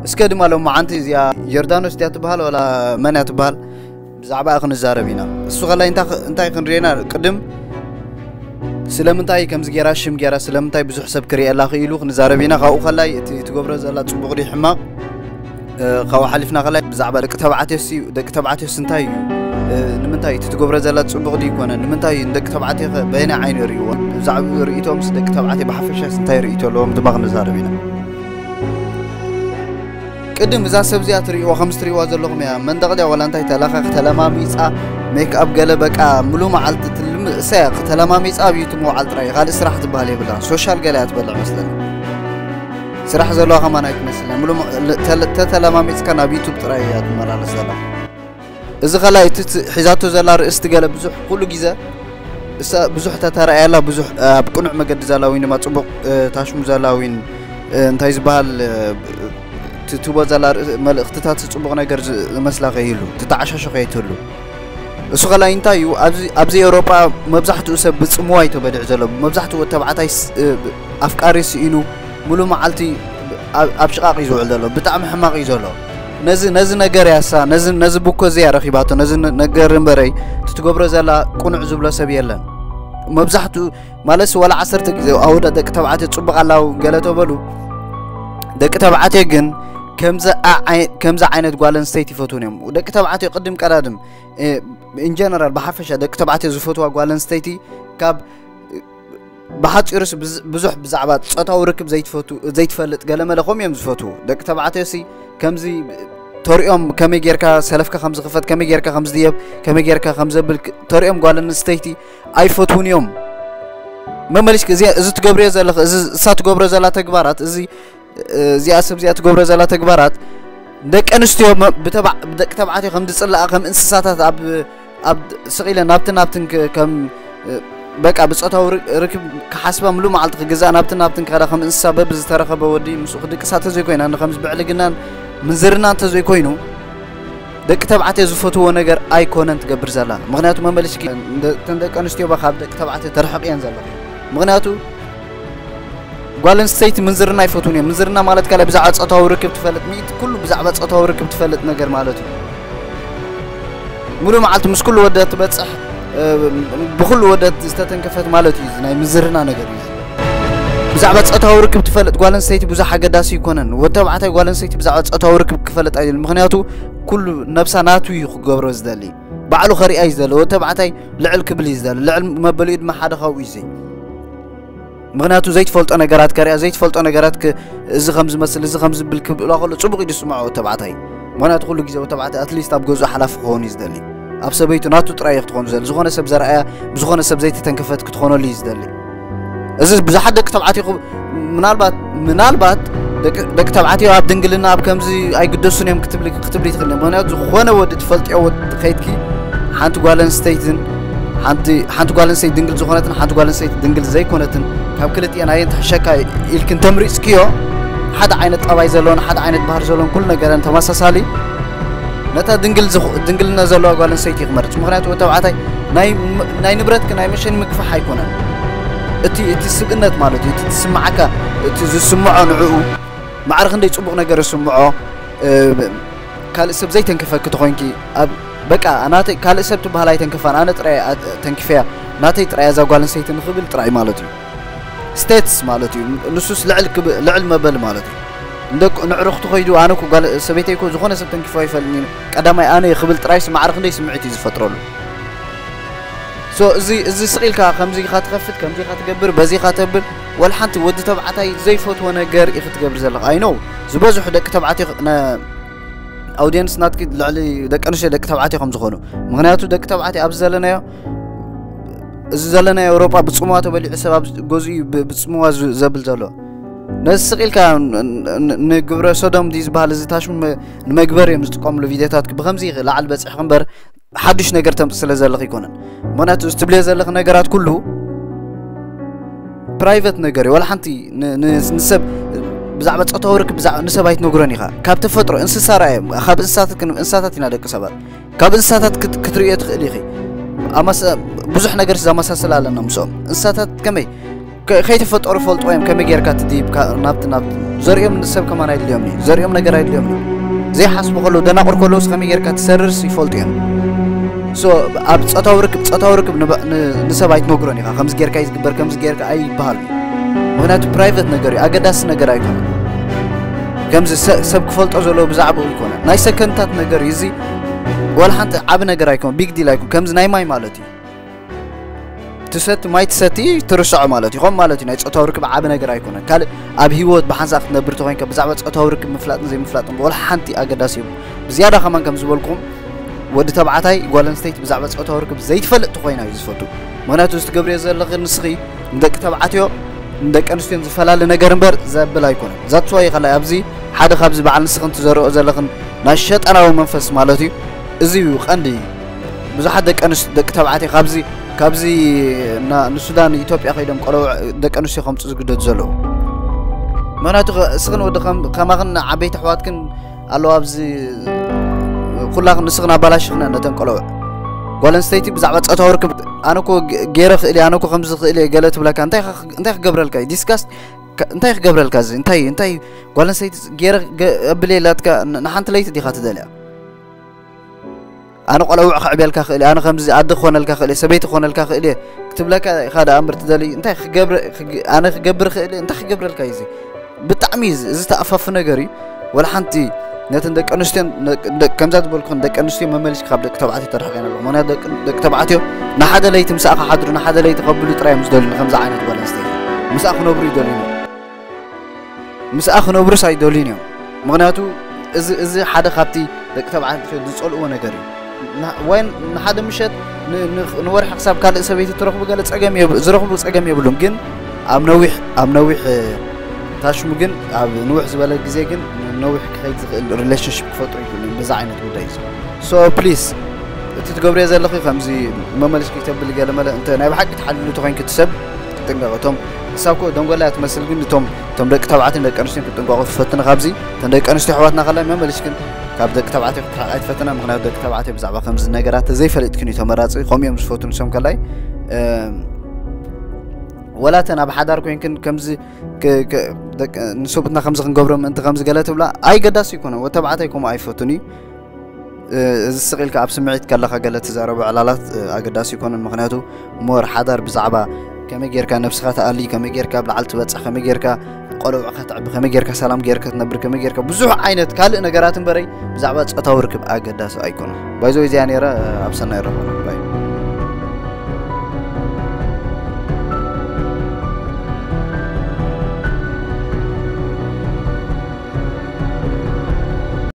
እስከ ድማ ሎም መዓንቲ እዚኣ ዮርዳኖስ ድያ ትበሃል ወላ መን እያ ትበሃል? ብዛዕባኣ ክንዛረብ ኢና። እሱ ከላይ እንታይ እንታይ ክንሪኤና ቅድም ስለምንታይ ከምዚ ጌራ ሽም ጌራ ስለምንታይ ብዙሕ ሰብ ክርእየላ ክኢሉ ክንዛረብ ኢና። ካብኡ ከላይ እቲ ትገብሮ ዘላ ጽቡቕ ድዩ ሕማቕ? ካብኡ ሓሊፍና ከላይ ብዛዕባ ደቂ ተባዕትዮ ሲ ደቂ ተባዕትዮ እንታይ እዩ? ንምንታይ እቲ ትገብሮ ዘላ ጽቡቕ ድዩ ይኮነ? ንምንታይ ንደቂ ተባዕትዮ ከ በየናይ ዓይኒ ይርእይዎ? ብዛዕባ ርእይቶምስ ደቂ ተባዕትዮ ብሓፈሻስ እንታይ ርእይቶ ኣለዎም ድማ ክንዛረብ ኢና። ቅድም እዛ ሰብ እዚኣ ትርእይዋ ከም ትርእይዋ ዘለኹም እያ። መንደቕ ድያ ዋላ እንታይ ተላኻ ከተለማሚጻ ሜክኣፕ ገለ በቃ ምሉ መዓልቲ ትልምእሳ እያ። ከተለማሚጻ ኣብ ዩቱብ ምውዓል ጥራይ ካልእ ስራሕ ትበሃል የብላን። ሶሻል ገለ እያ ትበልዕ መስለኒ። ስራሕ ዘለዋ ከማን ኣይትመስልን። ምሉ ተተለማሚጽካ ናብ ዩቱብ ጥራይ እያ ትመላለስ ዘላ። እዚ ከላይ እቲ ሒዛቶ ዘላ ርእስቲ ገለ ብዙሕ ኩሉ ግዜ እሳ ብዙሕ ተተረኣየላ ብዙሕ ኣብ ቅኑዕ መገዲ ዘላ ወይ ድማ ጽቡቕ ታሽሙ ዘላ ወይ እንታይ ዝበሃል ትትቦ ዘላ መልእኽትታት ጽቡቕ ነገር ዝመስላ ከይህሉ ትተዓሻሾ ከይትህሉ። እሱ ከላይ እንታይ እዩ ኣብዚ ኤውሮጳ መብዛሕትኡ ሰብ ብጽምዋ እዩ ተበሊዑ ዘሎ። መብዛሕትኡ ተባዕታይ ኣፍቃሪ ስኢኑ ሙሉ መዓልቲ ኣብ ሽቓቕ እዩ ዝውዕል ዘሎ። ብጣዕሚ ሕማቕ እዩ ዘሎ። ነዚ ነዚ ነገር ያሳ ነዚ ነዚ ቡኮ እዚ እያ ረኺባቶ። ነዚ ነገር እምበረይ ትትገብሮ ዘላ ቅኑዕ ዝብሎ ሰብ የለን። መብዛሕትኡ ማለት ዋላ ዓሰርተ ግዜ ኣውዳ ደቂ ተባዕትዮ ጽቡቕ ኣላው ገለ ተበሉ ደቂ ተባዕትዮ ግን ከምዚ ዓይነት ጓል ኣንስተይቲ ይፈትውን እዮም። ደቂ ተባዕትዮ ቅድም ቀዳድም ኢንጀነራል ብሓፈሻ ደቂ ተባዕትዮ ዝፈትዋ ጓል ኣንስተይቲ ካብ ብሓፂሩስ ብዙሕ ብዛዕባ ፆታዊ ርክብ ዘይትፈልጥ ገለመለ ከም እዮም ዝፈትዉ። ደቂ ተባዕትዮ ሲ ከምዚ ተሪኦም ከመይ ጌርካ ሰለፍካ ከም ዝኽፈት ከመይ ጌርካ ከም ዝድየብ ከመይ ጌርካ ከም ዘብል ተሪኦም ጓል ኣንስተይቲ ኣይፈትውን እዮም። መመሊስክ እዚ ትገብርዮ ዘለኽ እዚ እሳ ትገብሮ ዘላ ተግባራት እዚ እዚኣ ሰብ እዚኣ ትገብሮ ዘላ ተግባራት ደቂ ኣንስትዮ ብደቂ ተባዕትዮ ከም ዝፅላኣ ከም እንስሳታት ኣብ ኣብ ስቕ ኢለን ናብትን ናብትን ከም በቃ ብፆታዊ ርክብ ክሓስባ ምሉእ መዓልቲ ክግዛእ ናብትን ናብትን ክኸዳ ከም እንስሳ በብዝተረኸበ ወዲ ምስኡ ክድቅሳ ተዘይኮይና ንከምዚ ብዕልግናን ምንዝርናን ተዘይኮይኑ ደቂ ተባዕትዮ ዝፈትዎ ነገር ኣይኮነን ትገብር ዘላ። ምክንያቱ መመልስኪ እተን ደቂ ኣንስትዮ ካብ ደቂ ተባዕትዮ ተርሕቕ እየን ዘለኹ። ምክንያቱ ጓል ኣንስተይቲ ምንዝርና ኣይፈትውን እዮም። ምንዝርና ማለት ካልእ ብዛዕባ ፆታዊ ርክብ ትፈልጥ ሚእቲ ኩሉ ብዛዕባ ፆታዊ ርክብ ትፈልጥ ነገር ማለት እዩ። ሙሉ መዓልቲ ምስ ኩሉ ወደ ትበፅሕ ብኩሉ ወደ ዝተተንከፈት ማለት እዩ። ናይ ምንዝርና ነገር እዩ። ብዛዕባ ፆታዊ ርክብ ትፈልጥ ጓል ኣንስተይቲ ብዙሕ ኣገዳሲ ይኮነን። ወዲ ተባዕታይ ጓል ኣንስተይቲ ብዛዕባ ፆታዊ ርክብ ክፈልጥ ኣይደልን። ምክንያቱ ኩሉ ነብሳ ናቱ እዩ ክገብሮ ዝደሊ። ባዕሉ ከሪኣ እዩ ዝደሊ። ወዲ ተባዕታይ ልዕል ክብል እዩ ዝደሊ። ልዕል መበሊኡ ድማ ሓደ ካብኡ እዩ። ምክንያቱ ዘይትፈልጦ ነገራት ከሪኣ ዘይትፈልጦ ነገራት እዚ ከም ዝመስል እዚ ከም ዝብል ክብላ ከሎ ፅቡቅ እዩ ዝስምዖ ተባዕታይ። ምክንያቱ ኩሉ ግዜ ተባዕታይ ኣትሊስት ኣብ ገዝኡ ሓላፊ ክኸውን እዩ ዝደሊ። ኣብ ሰበይቱ ናቱ ጥራይ እዩ ክትኾኑ ዝደሊ። ዝኾነ ሰብ ዘርኣያ ብዝኾነ ሰብ ዘይተተንከፈት ክትኾነሉ እዩ ዝደሊ። እዚ ብዙሓት ደቂ ተባዕትዮ ምናልባት ምናልባት ደቂ ተባዕትዮ ኣብ ድንግልና ኣብ ከምዚ ኣይግደሱን እዮም ክትብሊ ክትብሊ ትኽእል። ምክንያቱ ዝኾነ ወዲ ትፈልጥዮ ወዲ ከይድኪ ሓንቲ ጓል ኣንስተይትን ሓንቲ ሓንቲ ጓል ኣንስተይቲ ድንግል ዝኾነትን ሓንቲ ጓል ኣንስተይቲ ድንግል ዘይኮነትን ካብ ክልቲኤን ኣየን ትሕሸካ ኢልክን ተምሪፅክዮ ሓደ ዓይነት ጠባይ ዘለዎን ሓደ ዓይነት ባህሪ ዘለዎን ኩሉ ነገረን ተመሳሳሊ ነታ ድንግል ድንግልና ዘለዋ ጓል ኣንስተይቲ ክመርፅ። ምክንያቱ ተባዕታይ ናይ ንብረትክ ናይ መሸኒ ምግፋሕ ኣይኮነን። እቲ እቲ ስብእነት ማለት እዩ እቲ ትስምዓካ እቲ ዝስምዖ ንዕኡ ማዕረ ክንደይ ፅቡቕ ነገር ዝስምዖ ካልእ ሰብ ዘይተንክፈኪ ተኾይንኪ ኣብ በቃ ናተይ ካልእ ሰብ ትበሃል ኣይተንክፋን ኣነ ጥራይ ተንኪፈያ ናተይ ጥራይ እዛ ጓል ኣንስተይቲ ንኽብል ጥራይ ማለት እዩ። ስቴትስ ማለት እዩ። ንሱስ ልዕል ልዕል መበል ማለት እዩ። እንደቁ ንዕሩኽ ትኸይዱ ኣነ እኮ ጓል ሰበይተይ እኮ ዝኾነ ሰብ ተንኪፎ ኣይፈልጥን እዩ ቀዳማይ ኣነ ክብል ጥራይስ ማዕረ ክንደይ ስምዒት እዩ ዝፈጥረሉ። ሶ እዚ እዚ ስቕ ኢልካ ከምዚ ኢኻ ትኸፍት ከምዚ ኢኻ ትገብር በዚ ኢኻ ተብል ወላ ሓንቲ ወዲ ተባዕታይ ዘይፈትዎ ነገር ኢኺ ትገብር ዘለኻ። ኣይ ኖው ዝበዝሑ ደቂ ተባዕትዮ ኣውድየንስ ናትኪ ልዕሊ ደቂ ኣንስትዮ ደቂ ተባዕትዮ ከም ዝኾኑ ምክንያቱ ደቂ ተባዕትዮ ኣብዚ ዘለናዮ እዚ ዘለናዮ ኤውሮጳ ብፅምዋ ተበሊዑ ሰብ ኣብ ገዝኡ እዩ ብፅምዋ ዘብል ዘሎ። ነዚ ስቕ ኢልካ ንግብረ ሶዶም ድዩ ዝበሃል እዚ ታሽሙ ንመግበር እዮም ዝጥቀምሉ ቪድዮታት ብከምዚ ላዕል በፂሕኪ እምበር ሓዱሽ ነገር ተምፅእ ስለ ዘለኽ ኣይኮነን። ምክንያቱ እዚ ትብልዮ ዘለኽ ነገራት ኩሉ ፕራይቨት ነገር እዩ። ዋላ ሓንቲ ንሰብ ብዛዕባ ፆታዊ ርክብ ብዛዕባ ንሰብ ኣይትነግሮን ኢኻ። ካብ ተፈጥሮ እንስሳ ርኣዮም ካብ እንስሳታት እንስሳታት ኢና ደቂ ሰባት ካብ እንስሳታት ክትርእዮ ትኽእል ኢኺ። ብዙሕ ነገር ዘመሳስል ኣለና ምስኦም። እንስሳታት ከመይ ከ- ከይተፈጠሩ ፈልጦ እዮም። ከመይ ጌርካ ትድይብ ካ- ናብቲ ናብቲ ዘርእዮም ንሰብ ከማን ኣይድልዮም እዩ። ዘርእዮም ነገር ኣይድልዮም እዩ። ዘይሓስቡ ከለዉ ደናቁር ከለውስ ከመይ ጌርካ ትሰርርስ ይፈልጡ እዮም። ሶ ኣብ ፆታዊ ርክብ ፆታዊ ርክብ ንብ- ን- ንሰብ ኣይትነግሮን ኢኻ። ከምዚ ጌርካ እዩ ዝግበር ከምዚ ጌርካ ኣይበሃል እዩ። ምክንያቱ ፕራይቨት ነገር እዩ። ኣገዳሲ ነገር ኣይኮነን። ከምዚ ሰ- ሰብ ክፈልጦ ዘለዎ ብዛዕባኡ ኣይኮነን። ናይ ሰከንታት ነገር እዩ እዚ። ዋላ ሓንቲ ዓቢ ነገር ኣይኮን ቢግ ዲል ኣይኮን። ከምዚ ናይ ማይ ማለት እዩ። ትሰቲ ማይ ትሰቲ ትርስዖ ማለት እዩ። ከም ማለት እዩ። ናይ ፆታዊ ርክብ ዓቢ ነገር ኣይኮነን። ካልእ ኣብ ህይወት ብሓንሳእ ክትነብር ተኮይንካ ብዛዕባ ፆታዊ ርክብ ምፍላጥን ዘይምፍላጥን ወላ ሓንቲ ኣገዳሲ እዩ። ብዝያዳ ከማን ከም ዝበልኩም ወዲ ተባዕታይ ጓል ኣንስተይቲ ብዛዕባ ፆታዊ ርክብ ዘይትፈልጥ ተኮይና እዩ ዝፈቱ። ምክንያቱ እዚ ትገብርዮ ዘለኺ ንስኺ ንደቂ ተባዕትዮ ንደቂ ኣንስትዮን ዝፈላለ ነገር እምበር ዘብል ኣይኮነን። ዛትስ ዋይ ከላይ ኣብዚ ሓደ ካብዚ በዓል ንስኽን ትዘርኦ ዘለኽን ናይ ሸጠናዊ መንፈስ ማለት እዩ። እዚ እዩ ቀንዲ። ብዙሓት ደቂ ኣንስ- ደቂ ተባዕትዮ ካብዚ ካብዚ ና- ንሱዳን ኢትዮጵያ ከይዶም ቆለዑ ደቂ ኣንስትዮ ከምፁ ዝግደዱ ዘለዉ። ምክንያቱ ከ- እስኽን ወዲ ከም- ከማኽን ዓበይቲ ኣሕዋትክን ኣለዋ ኣብዚ ኩላኽን ንስኽን ኣባላሽኽና ነተን ቆለዑ። ጓል ኣንስተይቲ ብዛዕባ ፆታዊ ርክብ ኣነ ኮ ገ- ገይረ ክእል እየ፣ ኣነ ኮ ከምዚ ክእል እየ ገለ ትብለካ። እንታይ ኸ- እንታይ ክገብረልካ እዩ? ዲስካስ እንታይ ክገብረልካ? እዚ እንታይ እንታይ ጓል ኣንስተይቲ ገይረ ገ- ኣብል የላትካ ን- ንሓንቲ ለይቲ ዲኻ ትደልያ? ኣነ ቆለውዕ ከዕብየልካ ክእል እየ፣ ኣነ ከምዚ ኣደ ክኾነልካ ክእል እየ፣ ሰበይቲ ክኾነልካ ክእል እየ ክትብለካ ኢኻ ደኣ እምበር ትደሊ። እንታይ ክገብረ ክግ- ኣነ ክገብር ክእል እየ? እንታይ ክገብረልካ እዩ እዚ? ብጣዕሚ እዚ ዝተኣፋፍ ነገር እዩ። ወላ ሓንቲ ነተን ደቂ ኣንስትዮን ነ- ደ- ከምዛ ዝበልኩን ደቂ ኣንስትዮ መመሊስ ካብ ደቂ ተባዕትዮ ተርሕቀና ኣለኹ። ምክንያቱ ደቂ ደቂ ተባዕትዮ ንሓደ ለይቲ ምሳኣ ክሓድሩ ንሓደ ለይቲ ከብሉ ጥራይ እዮም ዝደልዩ። ከምዚ ዓይነት ጓል ኣንስተይቲ ምስኣ ክነብሩ ይደልዩ። ምስኣ ክነብሩስ ኣይደልዩን እዮም። ምክንያቱ እዚ እዚ ሓደ ካብቲ ደቂ ተባዕትዮ ዝጸልእዎ ነገር እዩ። ና- ወይ ንሓደ ምሸት ን- ን- ንወርሒ ክሳብ ካልእ ሰበይቲ ትረኽቡ ገለ ጸገም የብ- ዝረኽቡ ጸገም የብሉን። ግን ኣብ ነዊሕ ኣብ ነዊሕ ታሽሙ ግን ኣብ ንውሕ ዝበለ ግዜ ግን ነዊሕ ክኸይድ ዝኽእል ሪሌሽንሽፕ ክፈጥሩ ይኽእሉ እዮም። በዛ ዓይነት ጉዳይ እዩ። ሶ ፕሊስ እቲ ትገብርዮ ዘለኺ ከምዚ መመልስኪ ተብል ገለ መለ እንተ ናይ ብሓቂ ትሓልሉ ተኾይንኪ እቲ ሰብ ጥንቀቕ። እቶም እሳ እኮ ደንጎላ እያ ትመስል፣ ግን እቶም እቶም ደቂ ተባዕትን ደቂ ኣንስትዮን ክጥንቀቑ ትፈትን። ካብዚ እተን ደቂ ኣንስትዮ ኣሕዋትና ከላይ መመልስክን ካብ ደቂ ተባዕትዮ ክትርሓቕ ኣይትፈትና። ምክንያቱ ደቂ ተባዕትዮ ብዛዕባ ከምዚ ነገራት ተዘይፈሊጥክን እዩ ተመራፂ። ከምኡ እዮም ዝፈቱ ንሶም ከላይ እም፣ ወላ እተን ኣብ ሓዳር ኮይንክን ከምዚ ክ- ክ- ደቂ- ንሰብኡትና ከምዚ ክንገብሮ ምእንቲ ከምዚ ገለ ትብላ ኣይገዳሲ ይኮነ። ወተባዕታይ ከምኡ ኣይፈቱን እዩ። እ፣ እዚ ስቕ ኢልካ ኣብ ስምዒት ከለኻ ገለ ትዛረቦ ዕላላት እ፣ ኣገዳሲ ኣይኮነን። ምክንያቱ ሞር ሓዳር ብዛዕባ ከመይ ጌርካ ነብስኻ ትኣሊ፣ ከመይ ጌርካ ኣብ ላዕሊ ትበፅሕ፣ ከመይ ጌርካ ቆለውዕካ ተዕቢ፣ ከመይ ጌርካ ሰላም ጌርካ ትነብር፣ ከመይ ጌርካ ብዙሕ ዓይነት ካልእ ነገራት እምበረይ ብዛዕባ ፆታዊ ርክብ ኣገዳሲ ኣይኮነን። ባይዞ እዚኣ ነይረ። ኣብ ሰናይ ረኸና ባይ